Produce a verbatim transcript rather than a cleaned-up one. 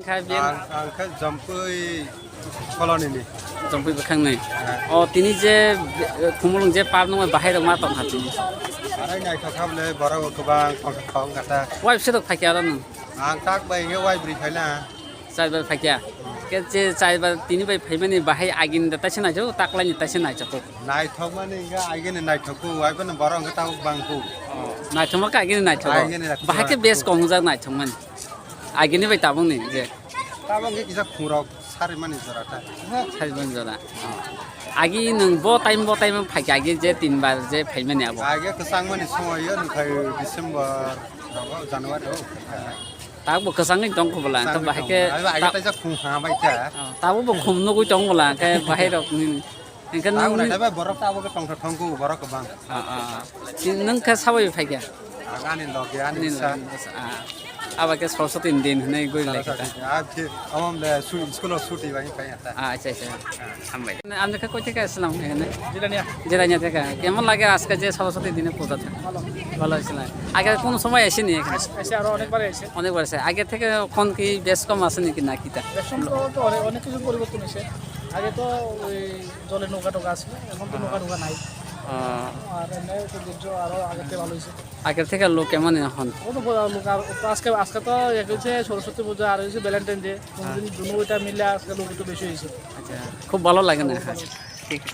Ang, ang khe Jampui Colony ni. Jampui bwkhakni. Ha. O, tini je, eh, Khumulwng je park nungma bahai rok ma tong kha tini. Arai naithok kha bwle, borok bo kwbang tong kha, tong kha ta. Wife se rok phai kha aro nung? Ang tak bai khe wife ri phaina. Chaibar phai kha. Khe je chaibar tini bai phaimani bahai agini da taisa naithok, taklai ni taisa naithok. Naithok mani hwnkhe agini naithok kho, wife no borok hwnkhe tabuk bang kho. O, naithok ma khe agini naithok. Agini naithok. Bahai khe best kong jak naithok mani. Agini bai tabuk ni je. Tabuk khe kisa khurok. Sarimani jora ta. Sarimani jora. Agi nwng bo time, bo time phai kha, agi je tin bar je phaimani abo. Agi kwchangmani somoyo nwng khai December, January o. Tabuk bo kwchangwi tong kho bwla, kwchangwi tong. Bahai khe agi ta- taisa khum ha bai kha. Oh, tabuk bo khum nugwi tong bwla, khe bahai rok ni. Hingke tabuk nwng nai bai borok tabuk khe tongthok thangkhu borok kwbang. Ah, ah. Nwng khe sabai phai kha? Ang ani loge ani sa. Aba khe Saraswati ni din hinwi guri lai kha ta. Saraswati, ah, je, amam le su-, school o suti bai phai ta. Ah, acha, acha. Hambai. Amne khe koi theke aslam ekhane? Jirania. Jirania theke. Kemon lage ajke je Saraswati dine puja theke? Bhalo. Bhalo aslam. Age kono somoy aseni ekhane? As-, ase aro onekbar ase. Onekbar ase. Age theke ekhon ki bes kom ase naki na kita? Bes kom to, to one-, onek kichu poriborton oise. Age to oi Jole nokha tokha asle, ekhon to nokha tokha nai. Ah. Ar emni to gurjo aro ager theke bhalo hoyse. Ager theke lok kemon ekhon? O to bo-, lok ar, to ajke, ajke to ek hoyse Saraswati puja ar hoyse Valentine Day. Ah. Dunu eta mile ajke lok ekটু beshi hoyse. Acha, khub bhalo lage na. Khub bhalo. Thik.